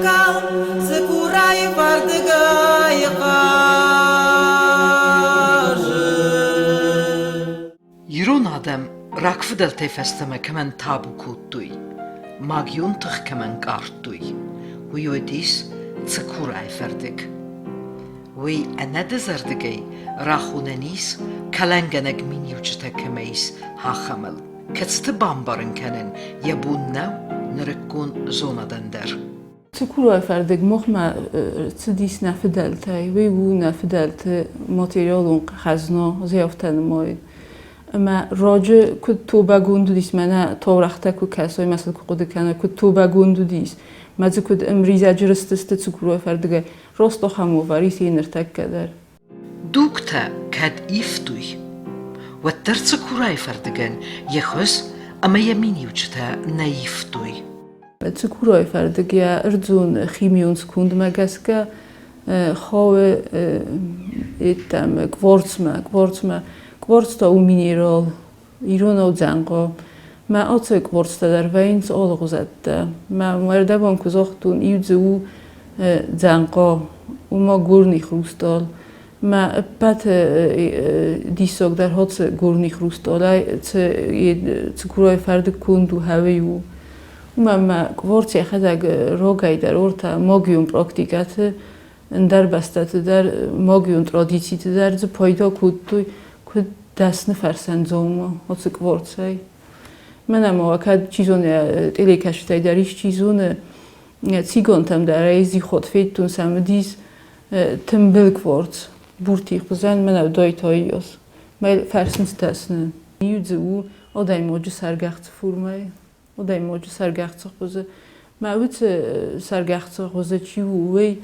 калм цыкурайы фӕрдыгӕй хъазы. Ирон адӕм рагфыдӕлтӕй фӕстӕмӕ кӕмӕн табу кодтой, магион тых кӕмӕн къардтой, уый уыдис Цыкурайы фӕрдыг. Уый ӕнӕдызӕрдыгӕй рахонӕн ис, кӕлӕнгӕнӕг миниуджытӕ кӕмӕ ис, ахӕмыл, кӕцыты бамбарын кӕнын йӕ бон нӕу нырыккон зонадӕн дӕр. Цыкурайы фӕрдыг махмӕ цыдис нӕ фыдӕлтӕй. Уый у нӕ фыдӕлты материалон хӕзна, зӕвтӕ нымайын. Ӕмӕ раджы куыд тобӕгонд уыдис, мӕнӕ таурӕгътӕ куы кӕсой, мӕ сыл куы хъуыды кӕной, куыд тобӕгонд уыдис, мӕ дзы куыд ӕмризӕджы рызтысты Цыкурайы фӕрдыгӕй, раст ахӕм уавӕр ис йе ныртӕккӕ дӕр. Дугтӕ кӕд ивтой, уӕддӕр Цыкурайы фӕрдыгӕн йӕ хуыз ӕмӕ йӕ миниуджытӕ нӕ ивтой. Цыкурайы фӕрдыг йӕ ӕрдзон химион скондмӕ гӕсгӕ хауы кварцмӕ, кварцмӕ. Кварц та у минерал, иронау дзӕнхъа. Мӕ ацӕг кварцтӕ дӕр вӕййынц алыгъуызӕттӕ. Мӕ мӕрдӕбон куы загътон, иу дзы у дзӕнхъа, уымӕ горный хрусталь. Мӕ ӕппӕты диссагдӕр хоцы горный хрусталӕй Цыкурайы фӕрдыг конд у хӕуый у. Уымӕ мӕ кварц йӕхӕдӕг рогӕй дӕр ортӕ магион практикӕты ӕндӕр бӕстӕты дӕр магион традициты дӕр дзы пайда кодтой куыд дӕсны фӕрсӕн дзаума оцы кварцӕй. Мӕнӕ ма кӕд чи зоны телекӕсджытӕй дӕр исчи зоны цигонтӕм дӕр ӕй зихот федтон сӕм уыдис тымбыл кварц бурти хуызӕн мӕнӕ дойтой ос. Мӕ фӕрсынц дӕсны. Иу дзы у адӕймаджы сӕргӕхцы формӕйы. Адӕймаджы сӕргӕхцы хуызы. Мӕ уыцы сӕргӕхцы хуызы чи у, уый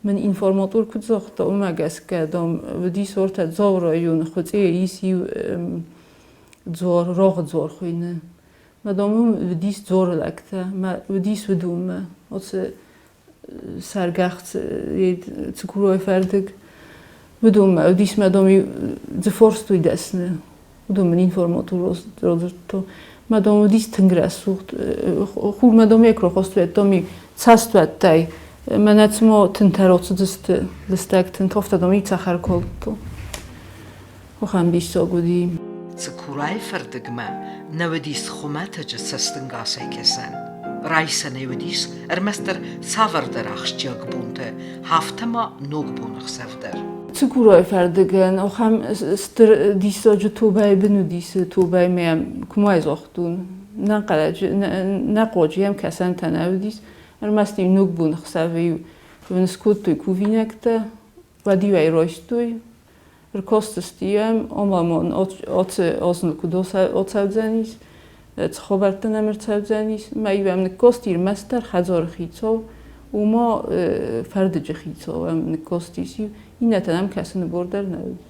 мын информатор куыд загъта, уымӕ гӕсгӕ, дам, уыдис ортӕ Дзауы районы Хуыцъейы ис иу дзор, рогъы дзор хуыйны. Мӕ, дам, уым уыдис дзоры лӕгтӕ, мӕ уыдис уыдонмӕ. Оцы сӕргӕхц Цыкурайы фӕрдыг. Уыдонмӕ уыдис мӕ, дам, дзы форстой дӕсны. Уыдон мын информатор радзырдта. Мӕ, дам, уыдис тынг рӕсугъд. Хурмӕ, дам, йӕ куы рахастой, дам, цӕстуӕттӕй мӕнӕ цыма тынтӕ рацыдысты, лыстӕг тынтӕ, афтӕ, дам, цӕхӕр калдта. Ахӕм диссаг уыди. Цыкурайы фӕрдыгмӕ нӕ уыдис хуымӕтӕджы цӕстӕнгасӕй кӕсӕн. Райсӕнӕй уыдис ӕрмӕстдӕр цавӕрдӕр ахсджиаг бонтӕ, афтӕ ма ногбоны хсӕв дӕр. Цыкурайы фӕрдыгӕн ахӕм стыр диссаджы тобӕйы бын уыдис, тобӕйы мӕм куы ма загътон, нӕ хъуаджы йӕм кӕсӕнтӕ нӕ уыдис, ӕрмӕст-иу ногбоны хсӕвы-иу скодтой кувинӕгтӕ, уӕд-иу ӕй райстой, Ркостыстием, омамон оцы куыд оцӕудзӕнис, цы хабӕрттӕ нӕм ӕрцӕудзӕнис, мӕ иуӕм ныккости ӕрмӕстдӕр хӕдзары хицау, уымӕ фӕрдыджы хицау ӕм ныккостис иу, иннӕтӕн ӕм кӕсыны бор дӕр нӕ уыд.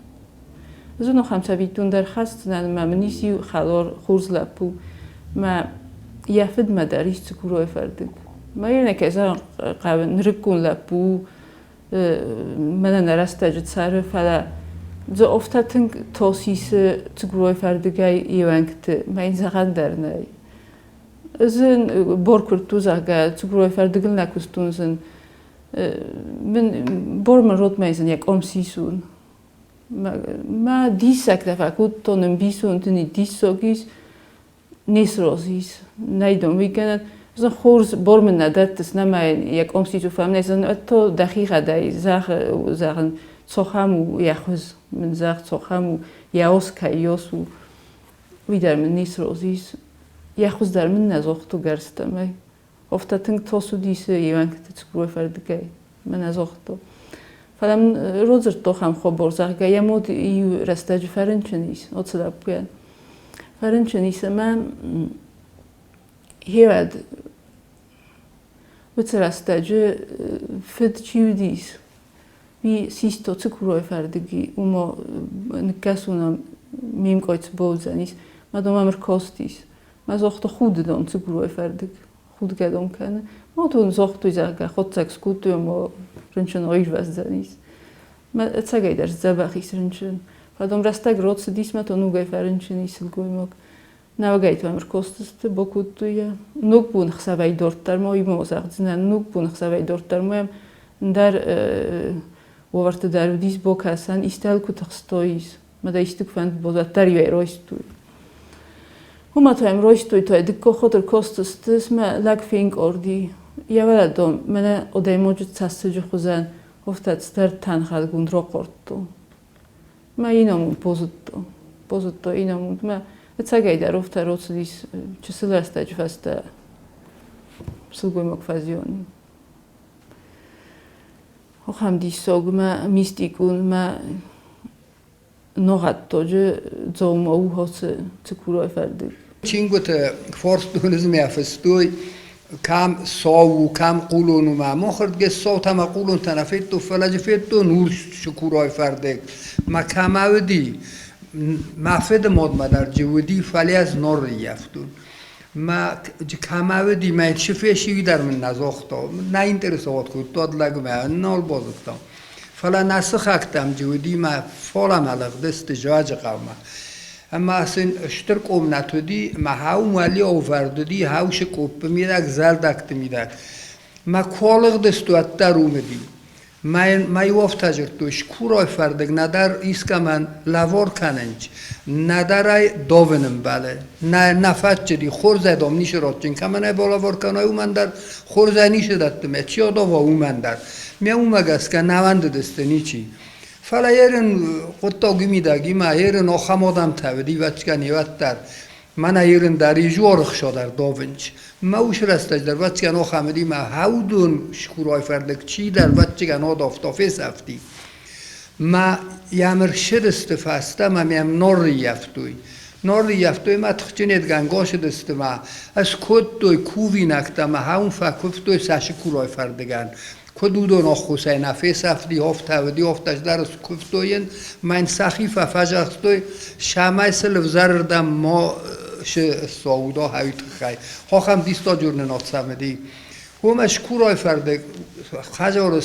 Зын ахӕм цӕвиттон дӕр хӕсдзынӕн, ӕмӕ мын ис иу хӕлар хорз лӕппу, мӕ йӕ фыдмӕ дӕр ис цыкурайы фӕрдыг. Мӕ йын кӕй зӕгъын хъӕуы, нырыккон лӕппу у, мӕнӕ нӕ рӕстӕджы цӕры, фӕлӕ дзы афтӕ тынг тос исы Цыгурой фӕрдыгӕй йе уӕнгты, мӕ йын зӕгъӕн дӕр нӕй. Ӕз ын бор куырдту, зӕгъгӕ, Цыгурой фӕрдыгыл нӕ куыстон зын. Мын бор мын ротмӕ зын йӕ къом сисун. Мӕ диссӕгтӕ фӕкодтон, ӕмбисонд ын диссаг ис. Не сразы ис, нӕй дын уый гӕнӕн. Зын хорз бор мын нӕ дӕттыс, нӕма йӕ къомсиджы фӕмнӕй зын ӕдто дӕхигъӕдӕй зӕгъы, зӕгъын, цохӕм у йӕ хуыз, мын зӕгъ, цохӕм у, йӕ ос кӕй ос у. Уый дӕр мын не сразы ис. Йӕ хуыз дӕр мын нӕ зогъто гӕрзтӕмӕй. Афтӕ тынг тос уыдис йе уӕнгты цыкурой фӕрдыгӕй, мӕнӕ зогъто. Фӕлӕ мын родзырдто хӕмхобор, зӕгъгӕ, йӕ мод иу рӕстӕджы фӕрынчын ис, оцы лӕппуйӕн. Фӕрынчын ис ӕмӕ хевӕд уыцы рӕстӕджы фыд чи уыдис, уый систо цыкурой фӕрдыги, уымӕ ныккӕсун ме мкъой цы боудзӕнис, мӕ дом ӕм ӕркостис. Мӕ зохты худыдон цыгурой фӕрдыг худгӕдон кӕны. Мотон зохтуй, зӕгъгӕ, ходдзаг скодтой ӕмӕ рынчын оирвӕздзӕнис. Мӕ ӕцӕгӕйдӕр сдзӕбӕх ис рынчын. Фӕлӕ рӕстӕг род цыдис, мӕ то ногӕй фӕрынчын и сылгоймаг. Нӕуӕгӕй та ӕркостысты, бакодтой йӕ. Ногбон ӕхсӕвӕй дарддӕр ма уый зӕгъдзынӕн, ногбон ӕхсӕвӕй дарддӕр ма йӕм ӕндӕр уавӕрты дӕр уыдис бакӕсӕн, истӕл куы тыхстоис, ма дӕ исты куы фӕнд бозаддӕр иу райстой. Уымӕ та йӕм райстой та дыккаг хатт ӕркастысты, мӕ лӕг фенкъарди. Йӕ уӕлӕдон мӕнӕ адӕймаджы цӕссыджы хуызӕн афтӕ цыдӕр тӕнхӕлгонд рахъардта. Мӕ инамонд базыдта. Базыдта инамонд. Мӕ ӕцӕгӕйдӕр афтӕ рацыдис чысыл рӕстӕджы фӕстӕ сылгоймаг фӕзиан. Ахӕм диссаг мӕ мистикон мӕ ногъӕдтаджы дзаума у ацы Цыкурайы фӕрдыг. Чингуыты форстдонизмӕ фыстой, кӕм сау у, кӕм хъулон у мӕ мохырдгӕ саутӕ мӕ хъулонтӕ нӕ федтон, фӕлӕ дзы федтон урс Цыкурайы фӕрдыг. Мӕ кӕмӕ уыди, мӕ фыды мадмӕ дӕр джы уыди, фӕлӕ ӕз норрыййӕфтон. Мӕ кӕмӕ уыди, мӕ цы фесси, уый дӕр мын нӕ загъта. Нӕ интересовать кодта лӕгмӕ, нал базыдта. Фӕлӕ нӕ сыхӕгтӕм джы уыди мӕ фалӕмӕ лыгъдысты Зуаджыхъӕумӕ. Ӕмӕ сын стыр къомнӕт уыди, мӕ хауым уӕлиау вӕрд уыди, хаусы къоппы мидӕг, зӕлдӕгты мидӕг. Мӕ куы алыгъдысты, уӕддӕр уым уыди. Мӕ иу афтӕ дзырдтой, скурой фӕрдыг нӕдӕр искӕмӕн лӕвар кӕнынч, нӕдӕр ӕй давын ӕмбӕлы. Нӕ, нӕ фӕтчыди, хорзӕй дам ницы радджын, кӕмӕн ӕй балӕвар кӕнай, уымӕн дӕр хорзӕй ницы дӕтты, мӕ чи адава, уымӕн дӕр. Мӕ уымӕ гӕсгӕ нӕ уӕндыдысты ничи. Фӕлӕ ерын хъуыддаг мидӕг имӕ ерын ахӕм адӕмтӕ уыди, ӕвӕццӕгӕн, уӕддӕр. Мӕнӕ ерын дӕр изуары хсадӕр давынч. Мӕ уыцы рӕстӕджы дӕр ӕвӕццӕгӕн ахӕм уыди, мӕ хӕудон скурай фӕрдыг чидӕр ӕвӕццӕгӕн адавта, фесӕфти. Мӕ йӕм ӕрцыдысты фӕстӕмӕ мӕм норрыййӕфтой. Норрыййӕфтой мӕ тыхджынедгӕнгӕ ацыдысты мӕ скодтой кувинӕгтӕ мӕ хӕуын фӕкуывтой сӕ сыкурай фӕрдыгӕн. Куыд уыдон ӕххуысӕй нӕ фесӕфти, афтӕ уыди, афтӕ дӕр скуывтой йын, мӕ йын сӕхи фӕфӕзӕгътой, цӕмӕй сыл ӕвзӕрырдӕм ма ссӕуа хӕуы тыххӕй. Ахӕм диссаджы нын ацамыди. Уымӕ скурай фӕрдыг хӕдзары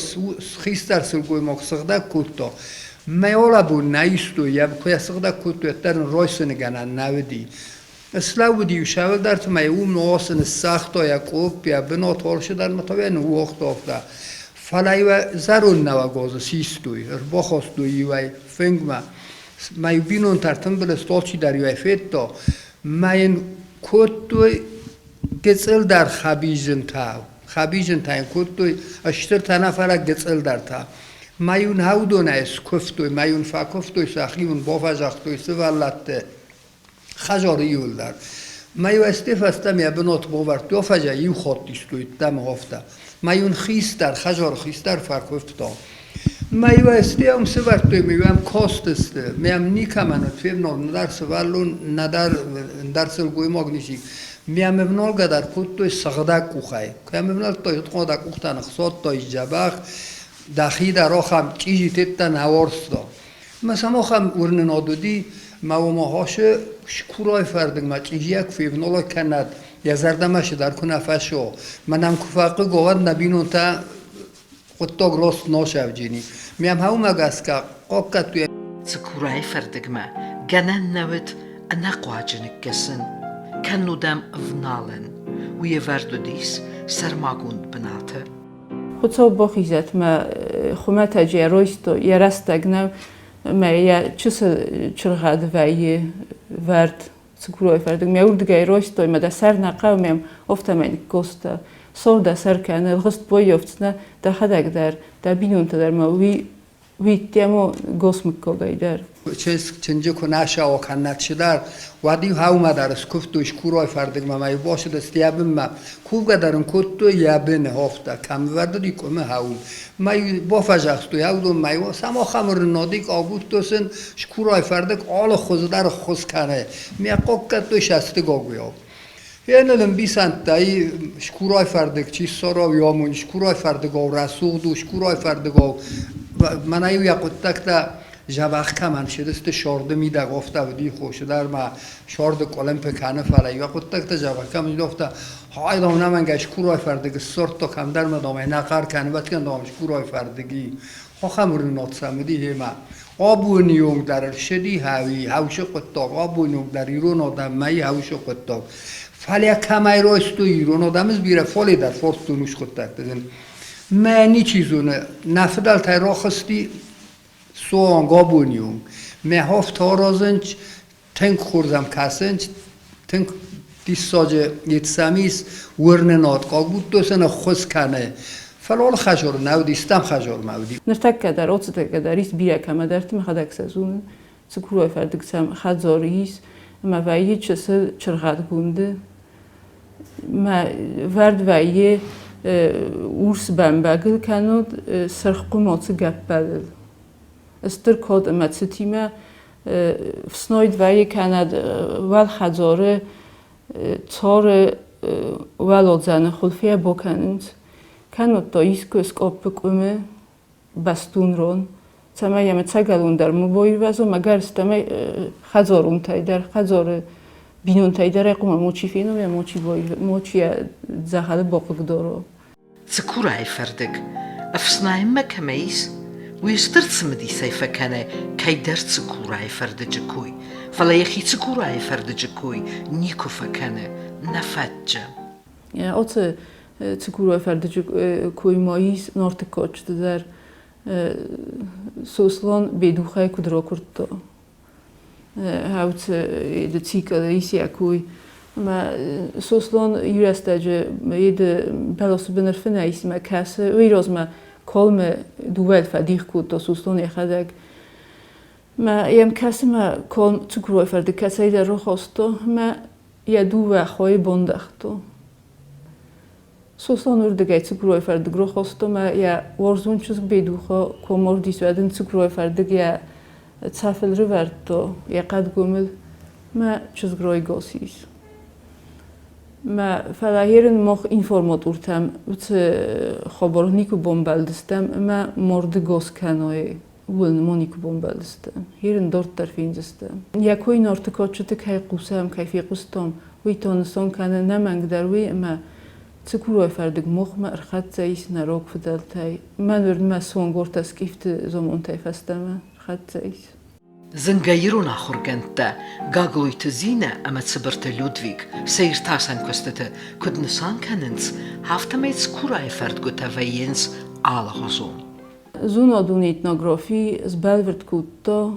хистӕр сылгоймаг сыгъдӕг кодта. Мӕ алӕбон нӕ истой, йӕ куы йӕ сыгъдӕг кодтой, уӕддӕр ын райсыны гӕнӕн нӕ уыди. Слӕууыди сӕвӕлдӕрты мӕ уым носы ныссагъта йӕ къопп, йӕ бынат алцы дӕр мӕ ныууагъта афтӕ. Фӕлӕ-иу зӕронд нӕуӕгазы систой, ӕрбахастой-иу ӕй фынгмӕ. Мӕ-иу бинонтӕ ӕртымбыл сты, алчидӕр-иу ӕй федта. Мӕ йын кодтой гыцъылдӕр хӕбизынтӕ. Хӕбизынтӕ йын кодтой стыртӕ нӕ, фӕлӕ гыцъылдӕртӕ. Мӕ-иу нӕ уыдонӕй скуывтой, мӕ-иу фӕкуывтой, сӕхи-иу бафӕдзӕхстой сывӕллӕтты. Хӕдзары иуылдӕр. Мӕ-иу ӕсте фӕстӕ мӕ бынат бавӕрдтой, фӕлӕ иу хатт истой дӕм афтӕ. Мӕ-иу хистӕр, хӕдзары хистӕр фӕкуывта. Мӕ-иу ӕсте ам сывӕрдтой, мӕ-иу ӕм кастысты, мӕм никӕмӕн уыд февнал, нӕдӕр сывӕллон, нӕдӕр ӕндӕр сылгоймаг ничи. Мӕм ӕвналгӕ дӕр кодтой сыгъдӕг къухӕй. Куы ӕм ӕвнӕлдтой, уӕд хъуамӕ дӕ къухтӕ ныхсадтай дзӕбӕх, дӕхи дӕр ахӕм чъизи тедтӕ нӕ уарзта. Мӕ сӕм уырнынад уыди, мӕ уымӕ хасы скурай фӕрдыгмӕ чъизийӕ куы февнала кӕнӕд, йӕ зӕрдӕмӕ цыдӕр куы нӕ фӕцӕуа. Мӕнӕн куы фӕхъыг уа, уӕд нӕ бинонтӕ хъуыддаг рост носӕвджини. Мӕм уымӕ гӕсгӕ хъахъхъӕдтой. Цыкурайы фӕрдыгмӕ гӕнӕн нӕ уыд ӕнӕхъуаджы ныккӕсын, кӕннод ӕм ӕвналӕн. Уый ӕвӕрд уыдис сӕрмагонд бынаты. Хуыцау бахизӕд мӕ хуымӕтӕджы йӕ ройстой, йӕ рӕстӕг нӕу мӕ йӕ чысыл чыргъӕд вӕййы вӕрд цыкурайы фӕрдыг. Мӕ уырдыгӕй ройстой, мӕ дӕ сӕр нӕ хъӕуы, мӕм афтӕмӕй ныккоста. Сор дӕ сӕр кӕны, ӕлгъыст боййафдзынӕ дӕхӕдӕг дӕр, дӕ бинонтӕ дӕр мӕ уый Уидтемо госмыггагӕй дӕр. Чызг чынджы куы нӕ сӕуа кӕнӕ чидӕр, уӕд-иу хъӕумӕ дӕр скуывтой скурой фӕрдыгмӕ ӕмӕ-иу бацыдысты йӕ бынмӕ. Кувгӕ дӕр ын кодтой йӕ быны афтӕ, кӕм вӕрд уыди къуымы хъӕуы. Мӕ-иу бафӕдзӕхстой уыдонмӕ-иу сӕм ахӕм рыннадик агуырдтой сын скурой фӕрдыг алы хуызы дӕр ӕххуыс кӕны. Мӕ хъахъхъӕдтой сӕ стыгагуйау. Еныл ӕмбисӕндтӕй скурай фӕрдыг чи ссарау йамон, скурай фӕрдыгау рӕсугъд у, скурай фӕрдыгау мӕнӕ-иу йӕ хъуыддӕгтӕ. Дзӕбӕх кӕмӕн цыдысты сорды мидӕг офтӕ уыди хосы дӕр ма сорды къуылымпы кӕны, фӕлӕ йӕ хъуыддӕгтӕ дзӕбӕх кӕм уыди, офтӕ хай дам нӕмӕнгӕй скурой фӕрдыг ссордто кӕмдӕр ма дам ӕй нӕ хъӕр кӕны, бӕтгӕн дам скурой фӕрдыги. Хохӕм уырнынад сӕм уыди гъемӕ. Абоны онг дӕр ӕрцыди хӕуи хӕусы хъуыддаг, абоны онг дӕр ирон адӕммӕ и хӕусы хъуыддаг. Фӕлӕ кӕмӕй райстой ирон адӕмы бирӕ фале дӕр фордтон ус хъуыддӕгты зын. Мӕ ничи зоны, нӕ фыдӕлтӕй рахызти суанг абоны онг. Мӕ хафт аразынц, тынг хорз ӕм кӕсынц, тынг диссаджы йеддӕм ис уырнынад, къагудто сын ӕххуыс кӕны. Фӕлӕ алы хӕзор нӕ уыди, стӕм хӕзормӕ уыди. Ныртӕккӕ дӕр, оцытӕккӕ дӕр ис бирӕ кӕмӕдӕрты, мӕхӕдӕг сӕ зонын. Цыкурайы фӕрдыг сӕм хӕдзары ис ӕмӕ вӕййы чысыл чыргъӕдгонды. Мӕ вӕрд вӕййы урс бӕмбӕгыл кӕннод сырх хъуымацы гӕппӕлыл. Стыр код ӕмӕ цытимӕ фснойд вӕййы кӕнӕ уӕлхӕдзары цоры уӕлодзӕны хуылфыйӕ бакӕнынц. Кӕннод та искуы скъоппы къуымы бӕстон рон, цӕмӕй йӕм ӕцӕгӕлон дӕр ма баирвӕза, ӕмӕ гӕрзтӕмӕ хӕдзаронтӕй дӕр, хӕдзары бинонтӕй дӕр ӕй хъуамӕ мачи фена, мачи йӕ дзӕгъӕлы бахъыгдара. Цыкурайы фӕрдыг ӕфснайынмӕ кӕмӕ ис, уый стыр цымыдисӕй фӕкӕны кӕйдӕр цыкурайы фӕрдыджы кой, фӕлӕ йӕхи цыкурайы фӕрдыджы кой никуы фӕкӕны, нӕ фӕтчы. Оце Цыкурайы фӕрдыджы кой ма ис Нарты кадджыты дӕр. Сослан Бедухӕй куыд ракуырдта, хӕуцы цикъӕлы ис йӕ кой. Ӕмӕ Сослан иу рӕстӕджы еды бӕласы бын ӕрфынӕй ис ӕмӕ кӕсы, уый размӕ калмы дыууӕ фӕдих кодта Сослан йӕхӕдӕг. Мӕ йӕм кӕсы мӕ калм Цыкурайы фӕрдыг кӕцӕйдӕр рахаста ӕмӕ йӕ дыууӕ хойы бандӕгъта. Сослан уырдыгӕй Цыкурайы фӕрдыг рахаста ӕмӕ йӕ уарзон чызг Бедуха комордис, уӕд ын Цыкурайы фӕрдыг йӕ цӕфыл рывӕрдта, йӕ хъӕдгомыл мӕ чызг райгас ис. Мӕ фӕлӕ ерын мах информатортӕм уыцы хабар никуы бамбӕлдыстӕм ӕмӕ марды гас кӕной, ууыл ма никуы бамбӕлдыстӕм. Ерын дарддӕр фендзыстӕм. Йӕ кой Нарты кадджыты кӕй хъусӕм, кӕй фехъуыстам, уый та нысан кӕны ӕнӕмӕнгдӕр уый, ӕмӕ Цыкурайы фӕрдыг мохмӕ ӕрхӕццӕ ис нӕ рог фыдӕлтӕй. Мӕн уырны суангортӕ скъифты замантӕй фӕстӕмӕ ӕрхӕццӕ ис. Зынгӕ ирон ахуыргӕндтӕ Гаглойты Зинӕ ӕмӕ Цыбырты Людвиг сӕ иртасӕн куыстыты куыд нысан кӕнынц, афтӕмӕй Цыкурайы фӕрдгуытӕ вӕййынц алыгъуызон. Зонадон этнографи сбӕлвырд кодта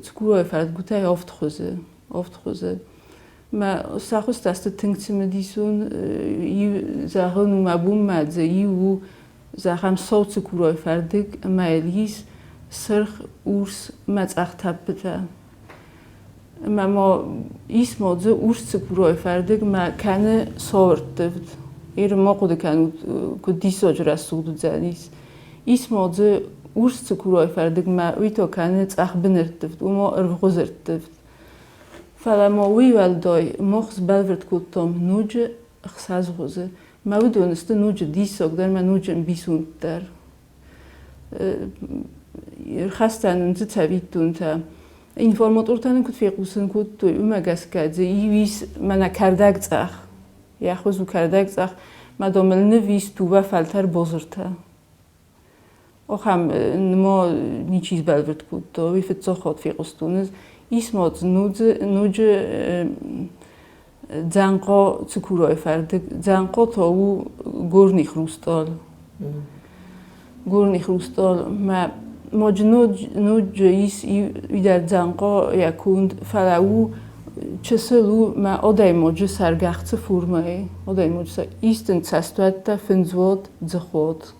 Цыкурайы фӕрдгуытӕй авд хуызы. Авд хуызы. Мӕ сӕ хуызтӕ сты тынг цымыдисон. Иу зӕгъын у мӕ бонмӕ дзы иу у зӕгъӕм сау цыкурайы фӕрдыг ӕмӕ йыл ис сырх, урс ӕмӕ цъӕх тӕппытӕ. Ӕмӕ ма ис ма дзы урс цыкурайы фӕрдыг ӕмӕ кӕны сау ӕрттывд. Иры ма хъуыды кӕнут, куыд диссаджы рӕсугъд уыдзӕнис. Ис ма дзы урс цыкурайы фӕрдыг ӕмӕ уый та кӕны цъӕхбын ӕрттывд, ома ӕрвгъуыз ӕрттывд. Фӕлӕ ма уый уӕлдай мах сбӕлвырд кодтам ноджы ӕхсӕз хуызы. Мӕ уыдон сты ноджы диссагдӕр мӕ ноджы ӕмбисонддӕр. Ӕрхаста нын дзы цӕвиттонтӕ. Информатортӕ нын куыд фехъусын кодтой, уымӕ гӕсгӕ дзы иу ис мӕнӕ кӕрдӕг цъӕх. Йӕ хуыз у кӕрдӕг цъӕх. Мӕ домыл ныв ис дыууӕ фӕлтӕр бозыртӕ. Ахӕм ма ничи сбӕлвырд кодта, уый фыццаг хатт фехъуыстон ӕз. Ис ма дзы ноджы дзӕнхъа цыкурайы фӕрдыг. Дзӕнхъа та у горный хрусталь. Горный хрусталь мӕ ноджы ноджы ис уый дӕр дзӕнхъа йӕ конд, фӕлӕ у чысыл у мӕ адӕймаджы сӕргӕхцы формӕйы. Адӕймаджы сӕр ис дын цӕстуӕттӕ, фындзуат, дзыхуат.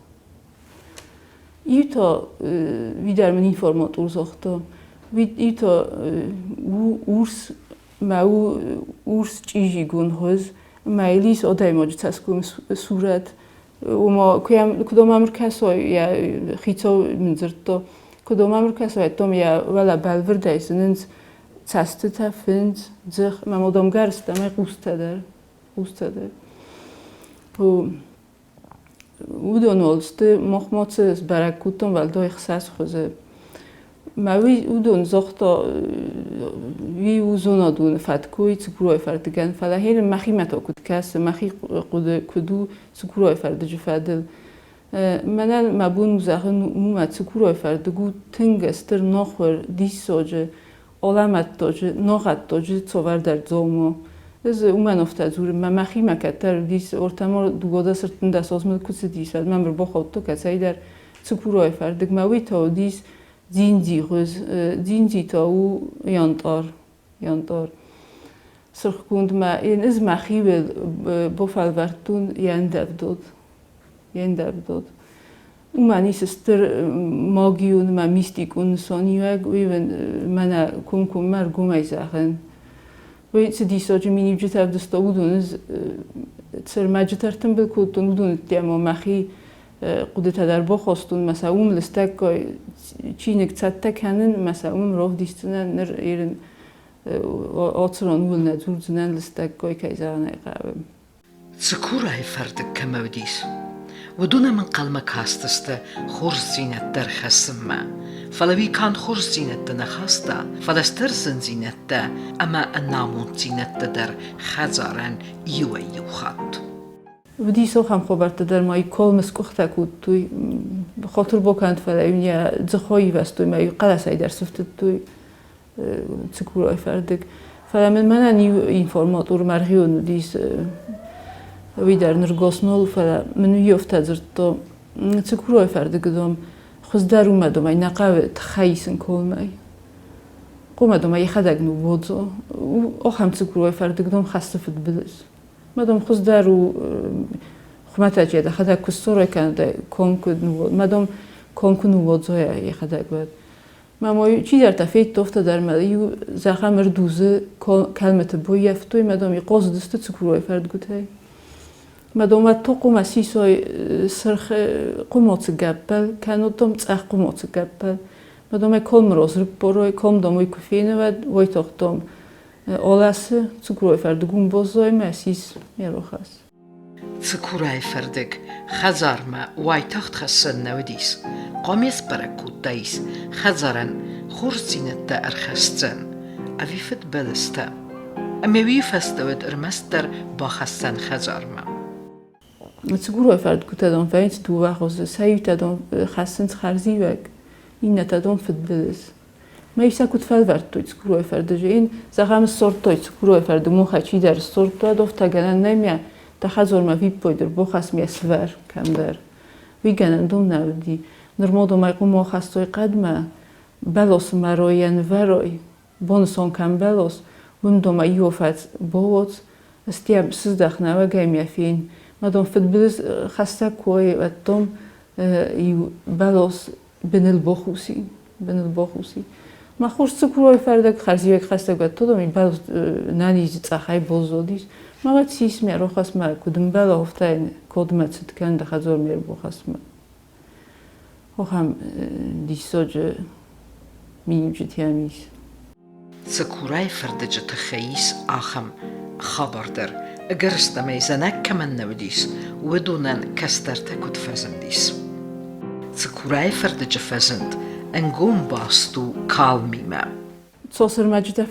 Иу та уый дӕр мын информатор загъта. Уый та у урс мӕ у урс чъизигонд хуыз мӕ йыл ис адӕймаджы цӕсгом сурӕт. Ома куы мӕм ӕркӕсой, йӕ хицау мын дзырдта, куы мӕм ӕркӕсой, то йӕ уӕлӕ бӕлвырдӕй зынынц цӕстытӕ, фындз, дзых, мӕ модомгӕрзтӕ, мӕ хъустӕ дӕр. Хъустӕ дӕр. Уыдон уал сты, мах ма цы сбӕрӕг кодтам уӕлдай ӕхсӕз хуызы. Мӕ уый уыдон загъта, уый у зонадон фӕткой Цыкурайы фӕрдыгӕн, фӕлӕ херын мӕхимӕ та куыд кӕсы, мӕхи хъуыды куыд у Цыкурайы фӕрдыджы фӕдыл. Мӕнӕн мӕ бон у зӕгъын, уымӕ Цыкурайы фӕрдыг у тынг стыр нохуыр, диссаджы, алӕмӕттаджы, ногъӕддаджы цавӕрдӕр дзаума. Ӕз уымӕн афтӕ дзурын, мӕ мӕхимӕ кӕддӕр уыдис ортӕмӕ дыууадӕс ӕртындӕс азмӕ куы цыдис, уӕд мӕм ӕрбахаудта кӕцӕйдӕр Цыкурайы фӕрдыгмӕ, уый та уыдис дзиндзигъуыз. Дзиндзи та у янтъар, янтъар. Сырхгондмӕ йын ӕз мӕхиуыл бафӕлвӕрдтон йе ндӕвдад. Йе ндӕвдад. Уымӕн ис стыр магион ӕмӕ мистикон нысаниуӕг, уый мӕнӕ комкоммӕ ӕргомӕй зӕгъын. Уый цы диссаджы миниуджытӕ ӕвдыста, уыдон ӕз цы ӕрмӕджытӕ ӕртымбыл кодтон, уыдоны ӕдде ма мӕхи хъуыдытӕ дӕр бахастон, мӕ сӕ уым лыстӕггай чиныг цӕттӕ кӕнын, мӕ сӕ уым равдисдзынӕн, ныр ерын ацы ран ууыл нӕ дзурдзынӕн лыстӕггай, кӕй зӕгъын ӕй хъӕуы. Цыкурайы фӕрдыг кӕмӕ уыдис, уыдон ӕм ӕнхъӕлмӕ кастысты хорздзинӕдтӕ ӕрхӕссынмӕ. Фӕлӕ уый канд хорздзинӕдтӕ нӕ хаста, фӕлӕ стыр зындзинӕдтӕ ӕмӕ ӕнамонддзинӕдтӕ дӕр хӕдзарӕн иуӕй-иу хатт. Уыдис ахӕм хабӕрттӕ дӕр ма калмы скъуыхтӕ кодтой, хатыр бакӕнӕд, фӕлӕ йын йӕ дзыхӕй ивӕзтой мӕ иу хъӕлӕсӕй дӕр сыфтыдтой Цыкурайы фӕрдыг. Фӕлӕ мын мӕнӕн иу информатор Мӕргъион уыдис, уый дӕр ныр госнол, фӕлӕ мын уый афтӕ дзырдта, Цыкурайы фӕрдыгы дам, хуыздӕр у мӕ домӕй нӕ хъӕуы тыххӕй исын колмӕй. Хъуамӕ домӕ йӕхӕдӕг ныууадза. Ахӕм Цыкурайы фӕрдыг дам хӕссы фыдбылыз. Ма дам хуыздӕр у хуымӕтӕджы дӕхӕдӕг куы ссорай кӕнӕ дӕ ком куы ма дам ком куы ныууадзай йӕхӕдӕг уӕд. Мӕ мой чидӕртӕ федтофтӕ дӕр мӕ иу зӕгъӕм ӕрдузы кӕлмыты боййӕфтой, мӕ дам хъозыдысты цыкурой фӕрдгуытӕй. Мӕ дам уӕд хъуымӕ сисой сырх хъуымацы гӕппӕл, кӕннод дам цъӕх хъуымацы гӕппӕл. Мӕ дам ӕй комрос рыппорой, ком дам уый куы фены, уӕд уайтагъд дам Оласы Цукурой фӕрдыг уым боззой мӕ сис ме рохас. Цыкурайы фӕрдыг хӕдзармӕ уайтагъд хӕссӕн нӕ уыдис. Хъуамӕ сбӕрӕг кодтаис, хӕдзарӕн хорздзинӕдтӕ ӕрхӕсдзӕн ӕви фыдбылызтӕ. Ӕмӕ уый фӕстӕ уӕд ӕрмӕстдӕр бахӕссӕн хӕдзармӕ. Цыкурой фӕрдгуытӕ дон вӕййынц дыууӕ хуызы. Сӕ иутӕ дон хӕссынц хӕрзиуӕг, иннӕтӕ дон фыдбылыз. Мӕ сӕ куыд фӕлвӕрдтой Цыкурой фӕрдыджы, ин зӕгъӕм, ссордтой Цыкурой фӕрдыг мохӕй чидӕр ссордта, дофтӕгӕнӕн нӕй мӕ дӕ хӕдзормӕ виппойдыр бохӕс ме свӕр кӕмдӕр. Уый гӕнӕн дон нӕ уыди. Нырмо домӕй къумо хастой хъӕдмӕ, бӕлосы мӕройӕ нывӕрой, бонысон кӕм бӕлос, уым дома иофӕц бооц, стӕм сыздӕх нӕуӕгӕй мӕ фен. Мӕ дон фыдбылыз хӕссӕг кой уӕдтон иу бӕлос быныл бохуси, быныл бохуси. Мӕ хорз цыкурой фӕрдӕг хӕрзиуӕг хӕстӕг уӕдтон, и бӕлос нӕниз цъӕхӕй боззодис. Мӕ уӕд сис мӕ рохасмӕ куыд ӕмбӕлы, офтӕ кодмӕ цыд кӕн дӕ хӕдзор ме рбохасмӕ. Ахӕм диссаджы миниуджытӕм ис. Цыкурайы фӕрдыджы тыххӕй ис ахӕм хабар дӕр, ӕгӕрыстӕмӕй зӕнӕг кӕмӕн нӕ уыдис, уыдонӕн кӕстӕртӕ куыд фӕзындис. Цыкурайы фӕрдыджы фӕзынд ӕнгом баст у калмимӕ. Цосырмӕджытӕ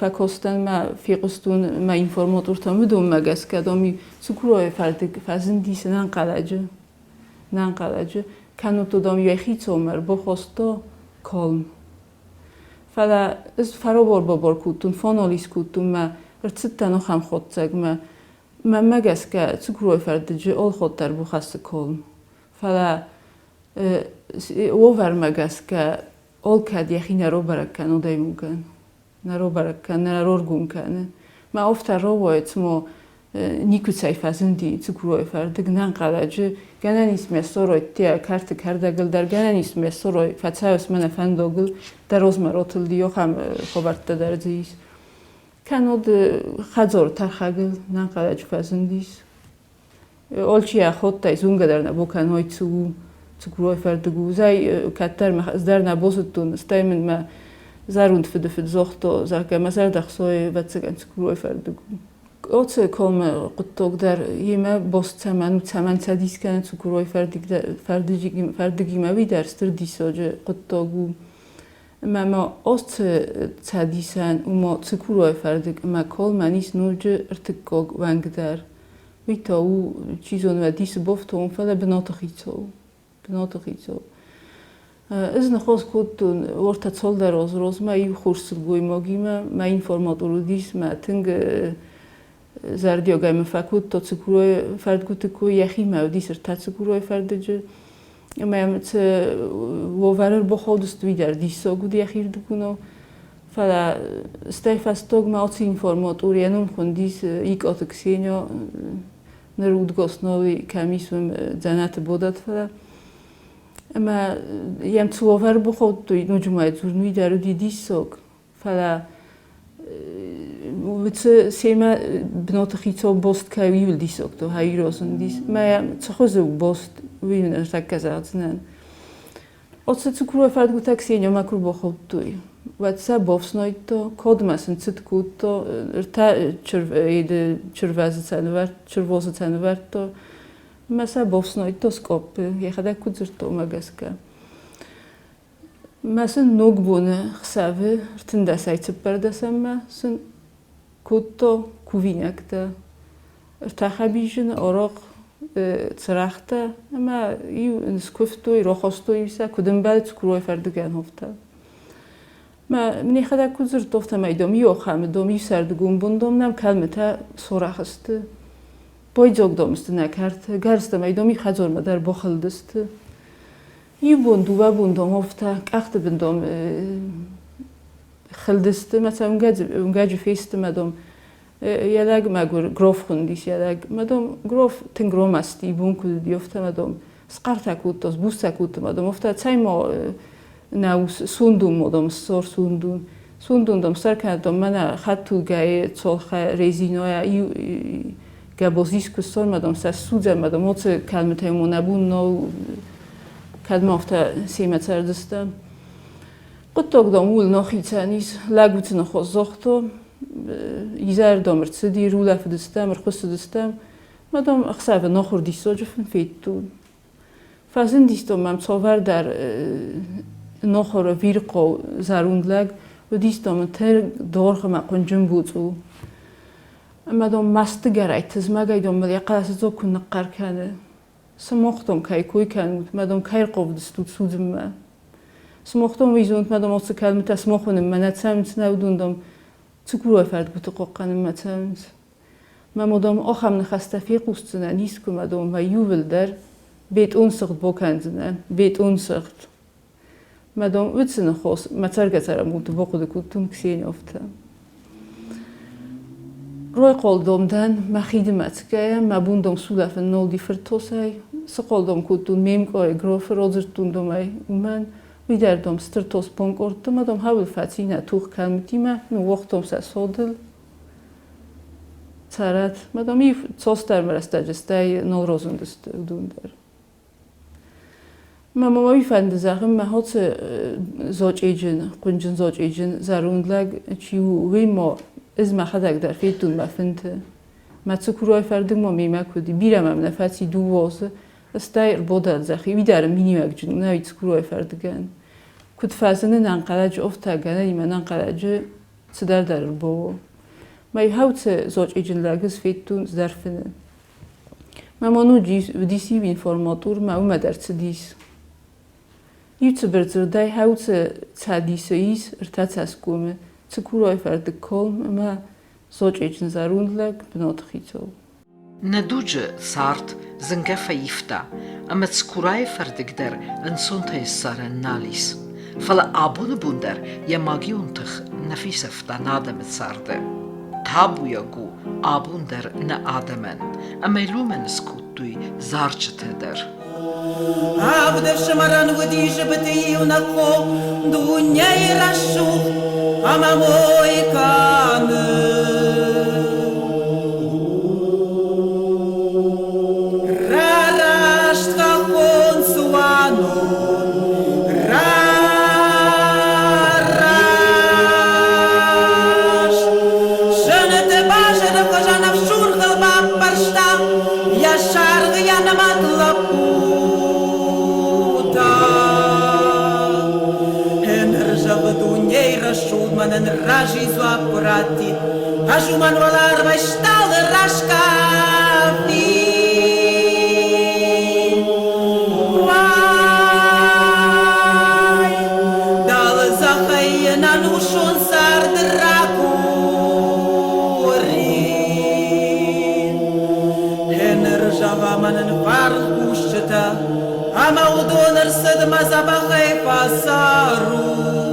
фӕкостӕн мӕ фехъуыстон мӕ информатортӕм уыдонмӕ гӕсгӕ, дам, Цыкурайы фӕрдыг фӕзындис ӕнӕнхъӕлӕджы. Нӕнхъӕлӕджы, кӕннод дам йӕхи цомӕ ӕрбахаста калм. Фӕлӕ ӕз фӕрабар-бабар кодтон, фӕанализ кодтон мӕ ӕрцыдтӕн ахӕм хатдзӕгмӕ. Мӕнмӕ гӕсгӕ, Цыкурайы фӕрдыджы алхатт ӕрбахӕссы калм. Фӕлӕ уавӕрмӕ гӕсгӕ алкӕд йӕхи нӕ рабӕрӕг кӕны адӕймагӕн. Нӕ робӕрӕг кӕны, нӕ роргом кӕны. Мӕ афтӕ рауайы, цыма никуыцӕй фӕзынди Цыкурайы фӕрдыг нӕнхъӕлӕджы. Гӕнӕн ис ме ссорой кӕрты кӕрдӕгыл дӕр, гӕнӕн ис ме ссорой фӕцӕуыс мӕнӕ фӕндагыл, дӕ розмӕ ротылди, ахӕм хабӕрттӕ дӕр дзы ис. Кӕннод хӕдзары тӕрхӕгыл нӕнхъӕлӕджы фӕзындис. Алчи ӕххуыдтӕй зонгӕ дӕр нӕ бакӕной, цы у, Цыкурайы фӕрдыг у. Зӕй кӕддӕр мӕ ӕз дӕр нӕ базыдтон, стӕй мын мӕ зӕронд фыдыфыд загъта, зӕгъгӕ, мӕ зӕрдӕ хсайы, ӕвӕццӕгӕн, Цыкурайы фӕрдыг у. Ацы комы хъуыддаг дӕр йемӕ баст цӕмӕн у, цӕмӕн цӕдис кӕны Цыкурайы фӕрдыгимӕ, уый дӕр стыр диссаджы хъуыддаг у. Ӕмӕ ма Оцы цӕдисӕн уыма Цыкурайы фӕрдыг ӕмӕ Колмӕн ис ноджы ӕртыккаг уӕнг дӕр. Уый та у, чи зоны, уӕ дисы бафтауын, фӕлӕ бынаты хицау. Бынаты хицау. Ӕз ныхас кодтон уӕртӕ цалдӕр азы размӕ иу хорз сылгоймагимӕ, мӕ информатор уыдис, мӕ тынг зӕрдиагӕй мын фӕкодта Цыкурайы фӕрдгуыты кой, йӕхимӕ уыдис ӕртӕ Цыкурайы фӕрдыджы. Ӕмӕ йӕм цы уавӕры ӕрбахаудысты, уый дӕр диссаг уыд йӕхирдыгонау. Фӕлӕ стӕй фӕстагмӕ ацы информатор йӕ ном хуындис Икъаты Ксеня, ныр удгас нал и, кӕм ис, уым дзӕнӕты бадӕт, фӕлӕ ӕмӕ йӕм цы уавӕры бахаудтой, ноджы ма йӕ дзурын, уый дӕр уыди диссаг. Фӕлӕ уыцы семӕ бынаты хицау бост кӕй уый диссагто хаирозындис. Мӕ цы хуызы у бост, уый мын ӕртӕккӕ зӕгъдзынӕн. Оцы цукруа фӕрдгуытӕ Ксениамӕ куы рбахаудтой, уӕд сӕ бафснайдта, кодмӕ сын цыд кодта, ӕртӕ чырвӕзы чырвозы сӕ нывӕрдта, ӕмӕ сӕ бафснайдта скъаппы, йӕхӕдӕг куыд дзырдта, уымӕ гӕсгӕ. Мӕ сын ногбоны хсӕвы ӕртындӕсӕй цыппӕрдӕсӕммӕ сын кодта кувинӕгтӕ, ӕртӕ хӕбизджыны арахъ, цырӕгътӕ ӕмӕ иу ын скуывтой, рахастой сӕ, куыд ӕмбӕлы цыкурайы фӕрдыгӕн, афтӕ. Мӕ мын йӕхӕдӕг куыд дзырдта, афтӕмӕй дам иу ахӕмы дам, иу сӕрдыгон бон дам нӕм кӕлмытӕ сарӕх сты. Байдзаг дам сты нӕ кӕрты, гӕрзтӕмӕй дам иу хӕдзармӕ дӕр бахылдысты. Иу бон, дыууӕ бон дам афтӕ къӕхты бын дам хылдысты мӕ сӕ уынгӕджы фесты мӕ дам йӕ лӕг мӕгуыр Гроф хуындис йӕ лӕг. Мӕ дам Гроф тынг ромӕсти бон куыд уыди, афтӕ мӕ дам схъӕртӕ кодта, сбуцтӕ кодта мӕ дам афтӕ цӕй ма нӕ ус сундун ма дам ссар сундун. Сундун дам ссар кӕнӕ дам мӕнӕ хӕдтулгӕйы цалхӕ резинӕйӕ иу гӕбаз искуы ссар мӕ дам сӕ ссудзӕм мӕ дам уыцы кӕлмытӕй ма нӕ бон нал кӕдмӕ афтӕ семӕ цӕрдзыстӕм. Хъуыддаг дам ууыл нӕ хицӕн ис. Лӕг уыцы ныхас загъта, изӕрдӕм ӕрцыди, рулӕфыдыстӕм, ӕрхуыссыдыстӕм. Мӕ дам ӕхсӕвы нахуыр диссаджы фын федтон. Фӕзындис дам мӕм цавӕрдӕр нахуыр ӕвирхъау зӕронд лӕг, уыдис дам ын тынг даргъ ӕмӕ хъуынджын боцъо. Ӕмӕ дам мӕстыгӕрӕй, тызмӕгӕй дам мыл йӕ хъӕлӕсыдзаг куы ныхъхъӕр кӕны. Сымах дам кӕй кой кӕнут, мӕ дам кӕй ӕрхъавыдыстут судзынмӕ. Сымах дам уый зонут, мӕ дам ацы кӕлмытӕ сымах уынынмӕ нӕ цӕуынц, нӕ уыдон дам Цыкурайы фӕрдгуыты хъахъхъӕнынмӕ цӕуынц. Мӕ дам ахӕм ныхӕстӕ фехъусдзынӕн искуы, мӕ дам мӕ иууылдӕр бетъон сыгъд бакӕндзынӕн, бетъон сыгъд. Мӕ дам уыцы ныхас мӕ цӕргӕ-цӕрӕнбонты бахъуыды кодтон Ксения афтӕ. Райхъал дам дӕн, мӕ хиды мӕцгӕйӕ, мӕ бон дам сулӕфын нал ди фыртосӕй. Сыхъал дам кодтон ме мкъайы графы, радзырдтон дам ӕй уымӕн. Уый дӕр дам стыр тос банкъардта ӕмӕ дам хауыл фӕци нӕ тох кӕлмытимӕ, ныууагътам сӕ содыл. Цӕрӕт, мӕ дам иу цасдӕр рӕстӕджы стӕй нал разындысты уыдон дӕр. Мӕ мӕ уый фӕнды зӕгъын, мӕ хоцы зочъеджын, хъуынджын зочъеджын зӕронд лӕг чи у, уый ма ӕз мӕхӕдӕг дӕр федтон мӕ фынты. Мӕ цыкурайы фӕрдыг ма мемӕ куы уыди, бирӕ мӕм нӕ фӕци дыууӕ азы, стӕй ӕрбадӕлдзӕх и, уый дӕр миниуӕгджын у нӕ цыкурайы фӕрдыгӕн. Куыд фӕзыны нӕнхъӕлӕджы офтӕ гӕнӕнимӕ нӕнхъӕлӕджы цыдӕр дӕр ӕрбауы. Мӕ хӕуцы зочъеджын лӕг ӕз федтон зӕрфыны. Мӕ мон уыдис иу информатор, мӕ уымӕ дӕр цыдис. Иу цыбыр дзырдӕй хӕуцы цӕдисы ис ӕртӕ цӕсгомы, Цыкурайы фӕрдыг колм ӕмӕ зочъеджын зӕронд лӕг бынаты хицау. Нӕ дуджы цард зынгӕ фӕивта, ӕмӕ Цыкурайы фӕрдыг дӕр ӕнцонтӕй ссарӕн нал ис. Фӕлӕ абоны бон дӕр йӕ магион тых нӕ фесӕфта нӕ адӕмы царды. Табуйаг у абон дӕр нӕ адӕмӕн, ӕмӕ йыл уымӕн скодтой зарджытӕ дӕр. Авд ӕфсымӕрӕн уыди зыбыты иунӕг хо, дунейы рӕсугъд ӕмӕ мой кӕны. Рараст хӕххон цуанон, рараст. Сӕнӕты базары хуызӕн ӕфсургъыл баппӕрста йӕ саргъы йӕ нымӕт лӕппутӕ. Ныр зӕгъдон. рӕсугъд мӕнӕн разыйы дзуапп куы раттид, ӕз уымӕн уӕларвӕй стъалы раскъӕфин. Уай, дӕлдзӕхӕй йын ӕнусон цард ракурин. Гъеныр зӕгъа мӕнӕн фарн кусджытӕ, ӕмӕ уыдон ӕрцыдмӕ дзӕбӕхӕй фӕцӕрут.